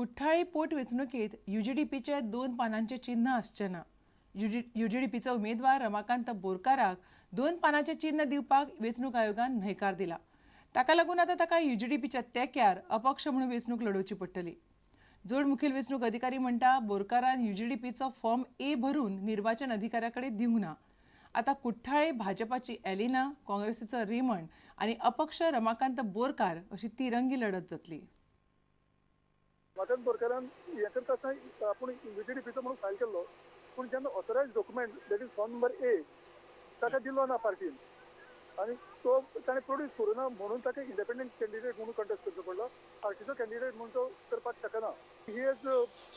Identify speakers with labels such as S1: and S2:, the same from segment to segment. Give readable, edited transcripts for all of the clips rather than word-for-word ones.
S1: कुठ्ठाळी पोटवेंचणुकेत यूजीडीपीचे 2 पानांचे चिन्ह आसचें ना. यूजीडीपीचो उमेदवार रमाकांत बोरकाराक 2 पानांचे चिन्ह दिवपाक वेंचणूक आयोगान न्हयकार दिला. ताका लागून आतां ताका यूजीडीपीच्या तेक्यार अपक्ष म्हणून वेंचणूक लडोवची पडटली. जोड मुखेल वेंचणूक अधिकारी म्हणटा बोरकारान यूजीडीपीचो फॉर्म ए भरून निर्वाचन अधिकाऱ्या कडेन दिवंक ना. आतां कुठ्ठाळे भाजपाची एलिना, काँग्रेसीचो रेमंड आनी अपक्ष रमाकांत बोरकार अशी तिरंगी लढत जातली.
S2: रमाकांत बोरकारान हें करता आसतना आपूण यूजीडीपीचो म्हणून फायल केल्लो, पूण जेन्ना authorise document that is form number A ताका दिलो ना पार्टीन आनी तो ताणें प्रोड्यूस करूं ना म्हणून ताका इंडिपेंडंट कॅन्डिडेट म्हणून कंटेस्ट करचो पडलो. पार्टीचो कॅन्डिडेट म्हणून तो करपाक शकना. He is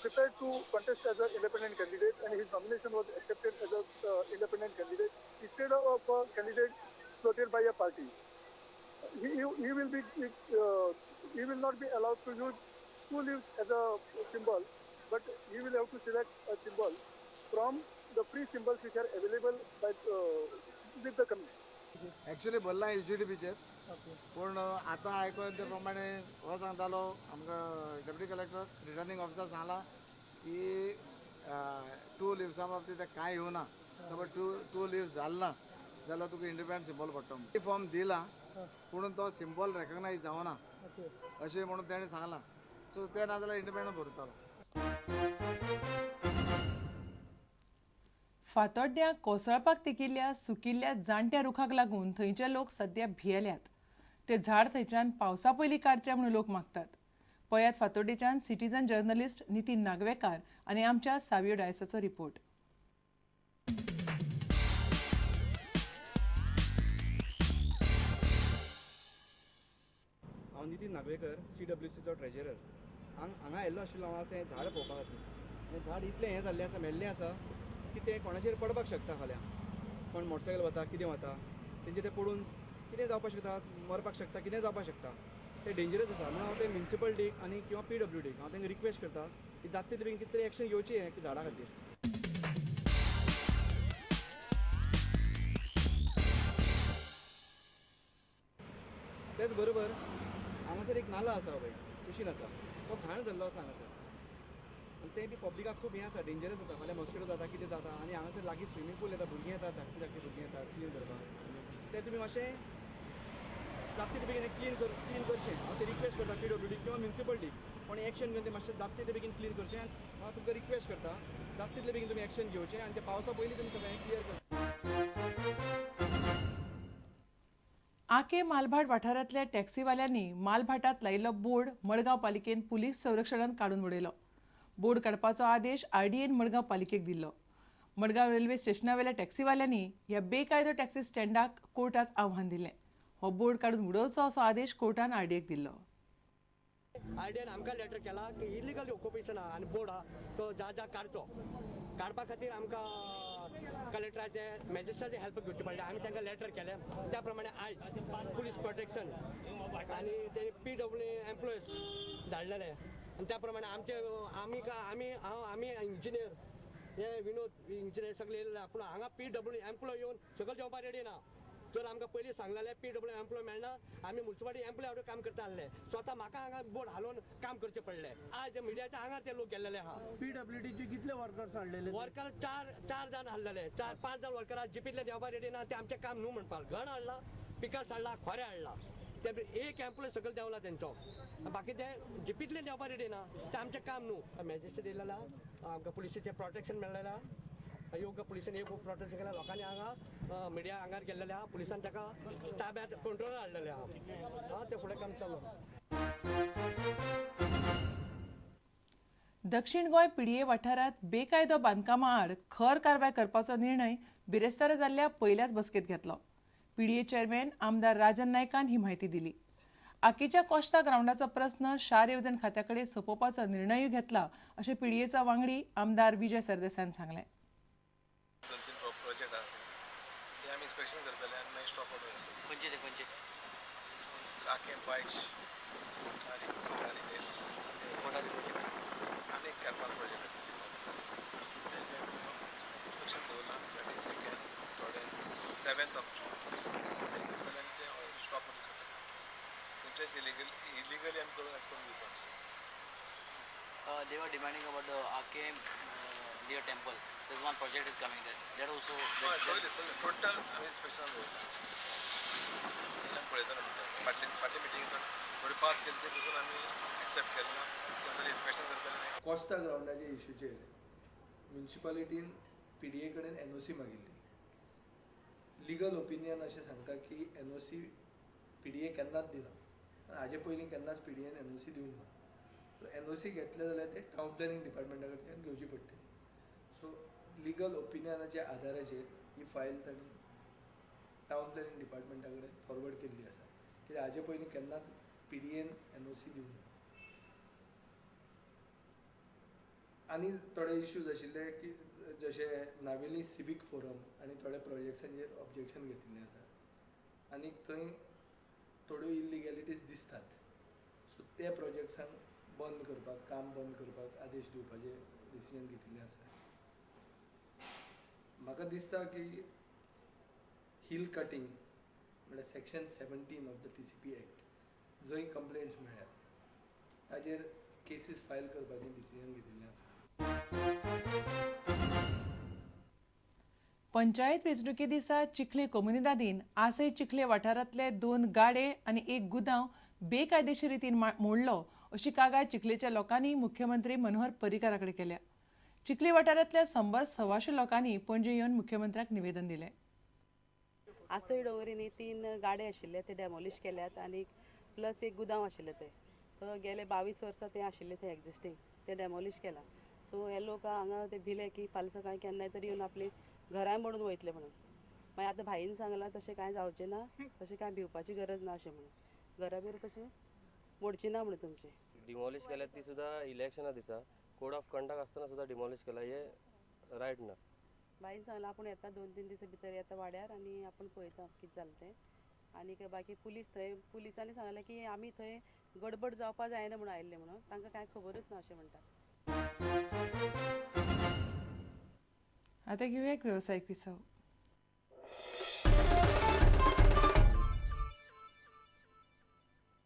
S2: prepared to contest as a independent candidate and his nomination was accepted as a independent candidate instead of a candidate floated by a party. He will be he will not be allowed to use 2 leaves as a symbol, but he will have to select a symbol from the free symbols which are available by with the commission.
S3: Actually भरला यूजीडीपीचेर, पूण आतां आयकून ते प्रमाणे हो सांगतालो आमकां deputy collector returning officer सांगला की 2 लिव्सां बाबतींत तें कांय येवना. सपोज टू लिव्स जाल ना जाल्यार तुका इंडिपेंडंट सिंबल पडटा. फॉर्म दिला पूण तो सिंबल रेकग्नायज जावना अशें म्हणून तेणें सांगलां. सो तें नाजाल्यार इंडिपेंडंट भरतालो.
S1: फातोड्ड्यां कोसळपाक तेकिल्ल्या सुकिल्ल्या जाणट्या रुखाक लागून थंयचे लोक सद्या भियेल्यात. ते झाड थंयच्यान पावसा पयलीं काडचें म्हणून लोक मागतात. पळयात फातोड्डेच्यान सिटीजन जर्नलिस्ट नितीन नागवेकार आनी आमच्या सावियो डायसाचो रिपोर्ट.
S4: हांव नितीन नागवेकर, CWCचो ट्रेजरर. हांगा आयिल्लो आशिल्लो हांव तें झाड पळोवपा खातीर. हें झाड इतलें हें जाल्लें आसा, मेल्लें आसा की तें कोणाचेर पडपाक शकता. फाल्यां कोण मोटरसायकल वता, कितें वता, तेंचे तें पडून कितें जावपाक शकता, मरपाक शकता, कितें जावपाक शकता. तें डेंजरस आसा. म्हणून हांव तें म्युनिसिपलिटीक आनी किंवा PWDक हांव तांकां रिक्वेस्ट करता की जाता तितले बेगीन कितें तरी एक्शन घेवची हें झाडा खातीर. तेच बरोबर हांगासर एक नाला आसा पळय, कुशीन आसा, तो घाण जाल्लो आसा हांगासर. आनी तें बी पब्लिकाक खूब हें आसा, डेंजरस आसा. फाल्यां मॉस्किटो जाता, कितें जाता. आनी हांगासर लागीं स्विमींग पूल येता, भुरगीं येतात, धाकटीं धाकटीं भुरगीं येतात क्लीन करपाक. तें तुमी मातशें जाता तितले बेगीन क्लीन करचें. हांव तें रिक्वेस्ट करता PWD किंवा म्युनिसिपलिटीक कोणी एक्शन घेवन तें मातशें जाता तितले बेगीन क्लीन करचें. हांव तुमकां रिक्वेस्ट करता जाता तितले बेगीन तुमी एक्शन घेवचें आनी तें पावसा पयलीं तुमी सगळें क्लियर करचें.
S1: आके मालभाट वाठारांतल्या टॅक्सीवाल्यांनी मालभाटात लायिल्लो बोर्ड मडगांव पालिकेन पुलीस संरक्षणान काडून उडयलो. बोर्ड काडपाचो आदेश RDAन मडगांव पालिकेक दिल्लो. मडगांव रेल्वे स्टेशनावेल्या टॅक्सीवाल्यांनी ह्या बेकायदो टॅक्सी स्टँडाक कोर्टात आव्हान दिलें. हो बोर्ड काडून उडोवचो असो आदेश कोर्टान RDAक दिल्लो.
S5: RDAन आमकां लेटर केला की इलिगल ऑक्युपेशन आहा आनी बोर्ड आहा तो ज्या ज्या काडचो. काडपा खातीर आमकां कलेक्टराचे मॅजिस्ट्रेटाचे हेल्प घेवची पडलें. आमी तांकां लेटर केलें. त्या प्रमाणे आयज पुलीस प्रोटेक्शन आनी ते PW employees धाडलेले आनी त्या प्रमाणे आमचे आमी आमी हांव आमी इंजिनियर हे विनोद इंजिनियर सगळे येयल्ले, पूण हांगा PW employee येवन सगळें जेवपाक रेडी ना. जर आमकां पयलीं सांगलेलें PW employee मेळना, आमी म्युनिसिपालिटी एम्प्लॉय हाडून काम करता आसले. स्वता म्हाका हांगा बोर्ड हालोवन काम करचें पडलें. आज मिडियाच्या हांगा ते लोक गेल्लेले आहा.
S6: PWDचे कितले वर्कर्स हाडलेले?
S5: वर्कर चार जाण हाडलेले, 4-5 जाण वर्करां जिपींतले देंवपाक रेडी ना. ते आमचें काम न्हू म्हणपाक. घण हाडला, पिकास हाडला, खोरें हाडला, ते एक एम्प्लॉय सकयल देंवला तेंचो, बाकी ते जिपींतले देंवपाक रेडी ना. ते आमचें काम न्हू. मॅजिस्ट्रेट येयलेला, आमकां पुलिसेचें प्रोटेक्शन मेळ्ळेलें, योग्य पुलिसान एक प्रोटेक्शन केला. लोकांनी हांगा मिडिया हांगार गेल्लेले आहा, पुलिसान ताका ताब्यात कंट्रोल हाडलेले आहा. ते फुडें काम चालू.
S1: दक्षिण गोंय PDA वाठारांत बेकायदो बांदकामां आड खर कारवाय करपाचो निर्णय बिरेस्तारा जाल्ल्या पयल्याच बसकेंत घेतलो. PDA chairman आमदार राजन नायकान ही म्हायती दिली. आकेच्या कोस्ता ग्रावंडाचो प्रस्न शार येवजण खात्या कडेन सोंपोवपाचो निर्णयूय घेतला अशें PDAचो वांगडी आमदार विजय सरदेसायान सांगलें.
S7: 2-3 प्रोजेक्ट आसा ते आमी इन्स्पेक्शन करतले आनी मागीर स्टॉप आउट करतले.
S8: खंयचे ते खंयचे?
S7: आके बायश आनी ते आनी 4-5 प्रोजेक्ट आसा तेजें इन्स्पेक्शन दवरलां. 22nd, 3rd and 7th of June ते करतले आनी ते स्टॉप आउट करतले. खंयचेच इलिगली आमी करून दिवपाक.
S8: They were demanding about the RKM near temple. There's one project is coming there. That also.
S7: Total आमी इन्स्पेक्शन दवरलां. पळयतना फाटली फाटली मिटींग थोडी पास केली ती पसून आमी एक्सेप्ट केलें ना, तें इन्स्पेक्शन करतले.
S9: कोस्ता ग्रावंडाच्या इशूचेर म्युनिसिपालिटीन पीडीए कडेन एनओसी मागिल्ली. लिगल ओपिनियन अशें सांगता की एनओसी पीडीए केन्नाच दिना आनी हाजे पयलीं केन्नाच पीडीएन एनओसी दिवंक ना. सो एनओसी घेतले जाल्यार ते टावन प्लॅनिंग डिपार्टमेंटा कडल्यान घेवची पडटली. सो लिगल ओपिनियनाच्या आदाराचेर ही फायल तांणी टावन प्लॅनिंग डिपार्टमेंटा कडेन फॉरवर्ड केल्ली आसा, कित्याक हाजे पयलीं केन्नाच पीडीएन एनओसी दिवंक ना. आनी थोडे इश्यूज आशिल्ले की जशे नावेली सिवीक फोरम आनी थोडे प्रोजेक्ट्सांचेर ऑब्जेक्शन घेतिल्लें आसा आनी थंय थोड्यो इल्लिगॅलिटीज दिसतात. सो ते प्रोजेक्ट्सांक बंद करपाक, काम बंद करपाक आदेश दिवपाचें डिसिजन घेतिल्लें आसा. म्हाका दिसता की हिल कटींग म्हणल्यार section 17 of the TCP act जंय कंप्लेंट्स मेळ्ळ्यात ताजेर केसीस फायल करपाचें डिसिजन घेतिल्लें आसा.
S1: पंचायत वेंचणुके दिसा चिखले कोमुनिदादीन आसय चिखले वाठारांतले 2 गाडे आनी 1 गुदांव बेकायदेशीर रितीन मोडलो अशी कागाळ चिखलेच्या लोकांनी मुख्यमंत्री मनोहर पर्रीकारा कडेन केल्या. चिखले वाठारांतल्या 100-125 लोकांनी पणजे येवन मुख्यमंत्र्याक निवेदन दिलें.
S10: आसय डोंगरींनी 3 गाडे आशिल्ले ते डेमोलिश केल्यात आनी प्लस एक गुदांव आशिल्ले ते तो गेले 22 वर्सां ते आशिल्ले ते एक्झिस्टींग ते डेमोलिश केला. सो हे लोक हांगा ते भिले की फाल्यां सकाळीं केन्नाय तरी येवन आपली घरांय मोडून वयतले म्हणून. मागीर आतां भाईन सांगलां तशें कांय जावचें ना, तशें कांय भिवपाची गरज ना अशें म्हणून, घरां बीर तशें मोडची ना म्हणून तुमचें.
S11: डिमॉलिश केल्या ती सुद्दां इलेक्शना दिसा कोड ऑफ कंडक्ट आसतना सुद्दां डिमॉलिश केला, हे रायट ना.
S10: बाईन सांगलां आपूण येता 2-3 दिसां भितर येता वाड्यार आनी आपूण पळयता कितें जालें तें. आनी बाकी पुलीस थंय पुलिसांनी सांगलें की आमी थंय गडबड जावपा जायना म्हणून आयिल्ले म्हणून, तांकां कांय खबरूच ना अशें म्हणटा.
S1: आता घेऊया एक व्यावसायिक विसव.